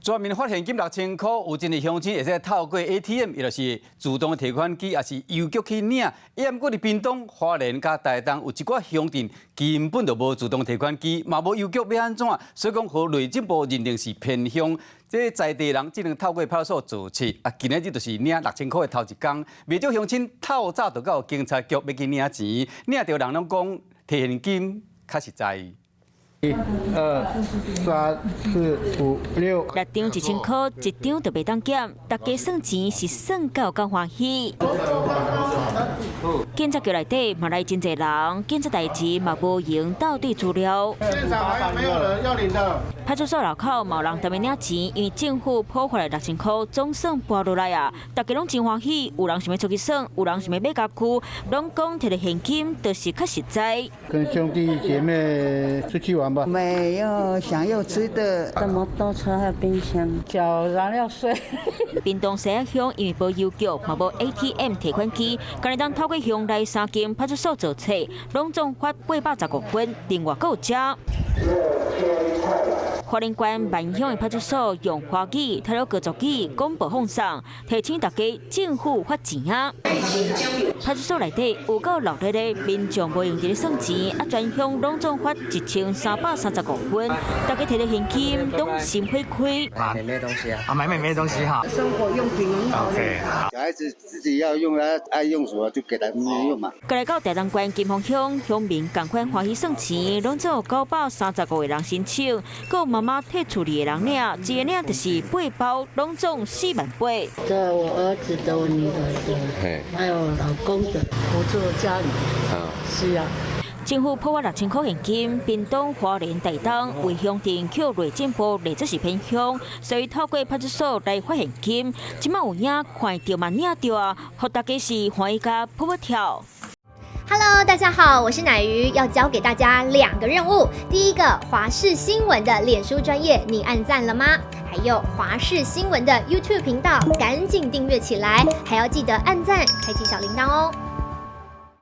全民發現金6000箍，有真濟鄉親會使透過 ATM，抑就是自動提款機，抑是郵局去領。毋過佇屏東、花蓮佮台東有一寡鄉鎮根本就無自動提款機，嘛無郵局，欲按怎？所以講，予內政部認定是偏鄉，這在地人只能透過派出所做冊。啊，今仔日就是領六千箍的頭一工，袂少鄉親透早就到警察局欲去領錢，領著人攏講提現金較實在。一、二、三、四、五、六。六張1000箍，一張就袂當減。大家算錢是算到夠歡喜。警察局內底嘛來真濟人，警察代誌嘛無閒鬥對資料。現場還有沒有人要領的？派出所樓口嘛有人踮咧領錢，因為政府普發的六千箍總算撥落來啊！大家攏真歡喜，有人想欲出去耍，有人想欲買家具，攏講提著現金就是較實在。跟兄弟姐妹出去玩吧。沒有想要吃的，這麼多車還有冰箱，繳燃料稅。屏東西仔鄉因為無郵局，嘛無 ATM 提款機，干焦會當透過鄉內三間派出所做冊，攏總發815份，另外閣有遮。花蓮縣萬鄉的派出所用華語、泰魯閣族語廣播放送，提醒大家政府發錢啊！派出所內底有夠熱鬧的，民眾無閒佇咧算錢，啊，全鄉攏總發1335份，大家提著現金攏心花開。買咩東西啊？啊，買咩東西哈？生活用品。 OK。小孩子自己要用啊，愛用什麼就給他們用嘛。過來到台東縣金峰鄉，鄉民仝款歡喜算錢，攏總有935個人申請，閣有媽媽替厝裡的人領，一个領就是八包，攏總4萬8。這我兒子的，我女兒的，還有老公的，我做家裡，是啊。政府普發6000箍現金，屏東、花蓮、台東為鄉鎮予內政部列做是偏鄉，所以透過派出所來發現金。這擺有影看著嘛領著啊，予大家是歡喜甲噗噗跳。 Hello，大家好，我是奶魚，要交給大家兩個任務。第一個，華視新聞的臉書專頁，你按讚了嗎？還有華視新聞的 YouTube 頻道，趕緊訂閱起來，還要記得按讚，開啟小鈴鐺哦。